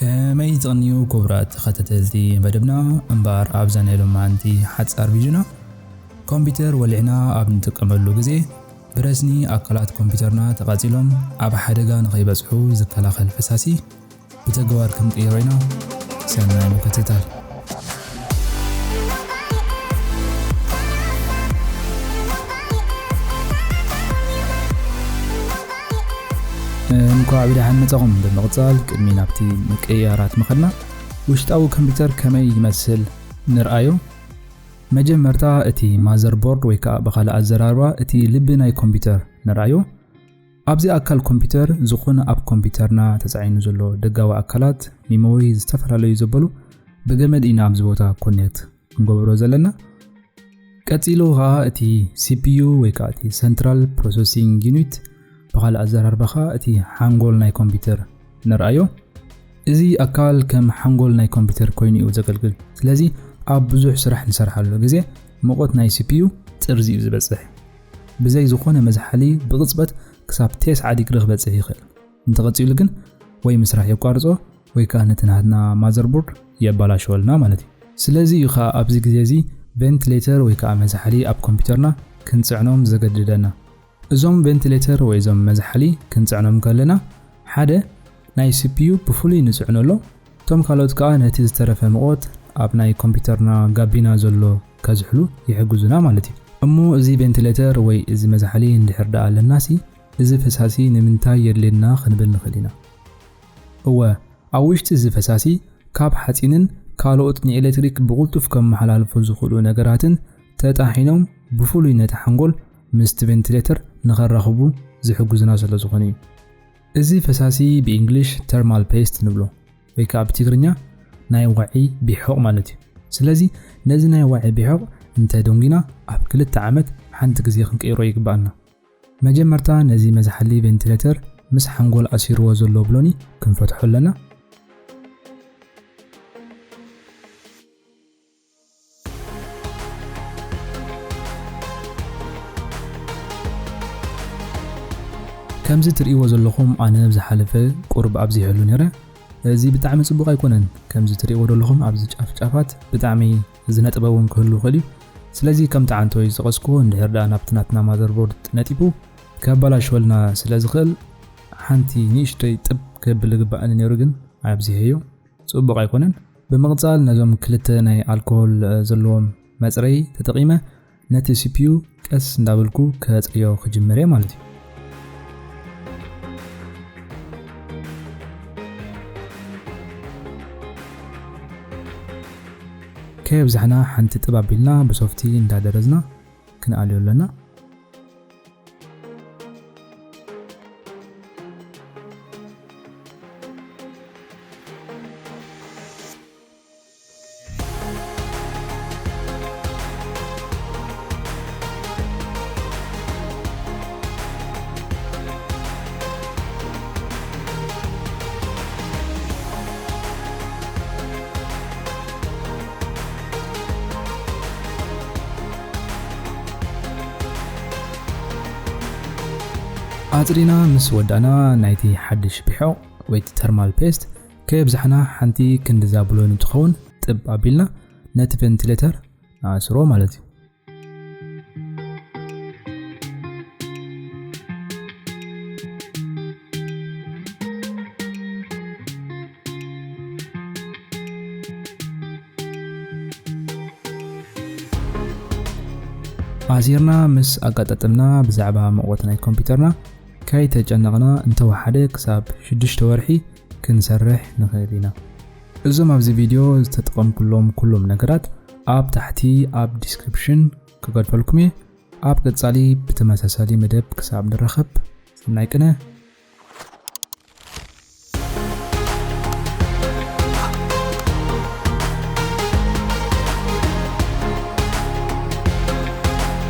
ከመይ ትቕንዩ ክቡራት ተኸታተልቲ መደብና? እምበኣር ኣብዛ ናይ ሎማዓንቲ ሓጻር ቪድዮና፣ ኮምፒውተር ወሊዕና ኣብ ንጥቀመሉ ግዜ ብረስኒ ኣካላት ኮምፒውተርና ተቓጺሎም ኣብ ሓደጋ ንኸይበጽሑ ዝከላኸል ፈሳሲ ብተግባር ክንቅይሮ ኢና። ሰናይ ምክትታል። እንኳዕ ብደሓን መጻኹም። ብምቕጻል ቅድሚ ናብቲ ምቅይያራት ምኸድና፣ ውሽጣዊ ኮምፒውተር ከመይ ይመስል ንርኣዮ። መጀመርታ እቲ ማዘርቦርድ ወይ ከዓ ብኻልእ ኣዘራርባ እቲ ልቢ ናይ ኮምፒውተር ንርኣዮ። ኣብዚ ኣካል ኮምፒውተር ዝኾነ ኣብ ኮምፒውተርና ተጻዒኑ ዘሎ ደጋዊ ኣካላት፣ ሚሞሪ፣ ዝተፈላለዩ ዘበሉ ብገመድ ኢና ኣብዚ ቦታ ኮኔክት ክንገብሮ ዘለና። ቀጺሉ ኸዓ እቲ ሲ ፒ ዩ ወይ ከዓ እቲ ሰንትራል ፕሮሰሲንግ ዩኒት፣ ብኻልእ ኣዘራርባ ኸዓ እቲ ሓንጎል ናይ ኮምፒውተር ንርኣዮ። እዚ ኣካል ከም ሓንጎል ናይ ኮምፒውተር ኮይኑ እዩ ዘገልግል። ስለዚ ኣብ ብዙሕ ስራሕ ንሰርሓሉ ግዜ ሙቐት ናይ ሲ ፒ ዩ ጥርዚ እዩ ዝበጽሕ። ብዘይ ዝኾነ መዝሓሊ ብቕጽበት ክሳብ ተስዓ ዲግሪ ክበጽሕ ይኽእል። እንተቐጺሉ ግን ወይ ምስራሕ የቋርጾ ወይ ከዓ ነቲ ናትና ማዘርቦርድ የባላሽወልና ማለት እዩ። ስለዚ እዩ ከዓ ኣብዚ ግዜ እዚ ቬንቲሌተር ወይ ከዓ መዝሓሊ ኣብ ኮምፒውተርና ክንጽዕኖም ዘገድደና። እዞም ቬንቲሌተር ወይ እዞም መዝሓሊ ክንጽዕኖም ከለና፣ ሓደ ናይ ሲ ፒ ዩ ብፍሉይ ንጽዕኖ ኣሎ። እቶም ካልኦት ከዓ ነቲ ዝተረፈ ሙቐት ኣብ ናይ ኮምፒውተርና ጋቢና ዘሎ ከዝሕሉ ይሕግዙና ማለት እዩ። እሞ እዚ ቬንቲሌተር ወይ እዚ መዝሓሊ እንድሕር ደኣ ኣለናሲ፣ እዚ ፈሳሲ ንምንታይ የድልየና ክንብል ንኽእል ኢና። እወ፣ ኣብ ውሽጢ እዚ ፈሳሲ ካብ ሓጺንን ካልኦት ንኤሌክትሪክ ብቕልጡፍ ከመሓላልፉ ዝኽእሉ ነገራትን ተጣሒኖም ብፍሉይ ነቲ ሓንጎል ምስቲ ቬንቲሌተር ንኸራኽቡ ዝሕግዙና ስለ ዝኾኑ እዩ። እዚ ፈሳሲ ብእንግሊሽ ተርማል ፔስት ንብሎ፣ ወይ ከዓ ብትግርኛ ናይ ዋዒ ቢሖቕ ማለት እዩ። ስለዚ ነዚ ናይ ዋዒ ቢሖቕ እንተ ደንጉና ኣብ ክልተ ዓመት ሓንቲ ግዜ ክንቅይሮ ይግባኣና። መጀመርታ ነዚ መዝሓሊ ቬንቲሌተር ምስ ሓንጎል ኣሲርዎ ዘሎ ብሎኒ ክንፈትሖ ኣለና። ከምዚ ትርእይዎ ዘለኹም ኣነ ኣብ ዝሓለፈ ቁሩብ ኣብዚሐሉ ነይረ። እዚ ብጣዕሚ ጽቡቕ ኣይኮነን። ከምዚ ትርእይዎ ዘለኹም ኣብዚ ጫፍ ጫፋት ብጣዕሚ ዝነጥበ እውን ክህሉ ይኽእል እዩ። ስለዚ ከምቲ ዓንተወይ ዝጠቐስኩዎ እንድሕር ደኣ ናብቲ ናትና ማዘርቦርድ ነጢቡ ከበላሽወልና ስለ ዝኽእል ሓንቲ ንእሽተይ ጥብ ክብል ዝግባኣኒ ነይሩ፣ ግን ኣብዚሐዮ። ጽቡቕ ኣይኮነን። ብምቕጻል ነዞም ክልተ ናይ ኣልኮሆል፣ እ፣ ዘለዎም መጽረዪ ተጠቒመ ነቲ ሲ ፒ ዩ ቀስ እንዳበልኩ ከጽርዮ ክጅምር እየ ማለት እዩ። ከየብዛሕና ሓንቲ ጥብ ኣቢልና ብሶፍቲ እንዳደረዝና ክንኣልዮ ኣለና። ኣጽሪና ምስ ወዳእና፣ ናይቲ ሓድሽ ቢሖቕ ወይ እቲ ተርማል ፔስት ከየብዛሕና ሓንቲ ክንዲ ዛብሎኒ ትኸውን ጥብ ኣቢልና ነቲ ቬንቲሌተር ንኣስሮ ማለት እዩ። ኣሲርና ምስ ኣጋጠጥምና፣ ብዛዕባ ሙቐት ናይ ኮምፒውተርና ከይተጨነቕና፣ እንተወሓደ ክሳብ ሽዱሽተ ወርሒ ክንሰርሕ ንኽእል ኢና። እዞም ኣብዚ ቪድዮ ዝተጠቐምኩሎም ኩሎም ነገራት ኣብ ታሕቲ ኣብ ዲስክሪፕሽን ክገድፈልኩም እየ። ኣብ ቀጻሊ ብተመሳሳሊ መደብ ክሳብ ንራኸብ፣ ሰናይ ቅነ።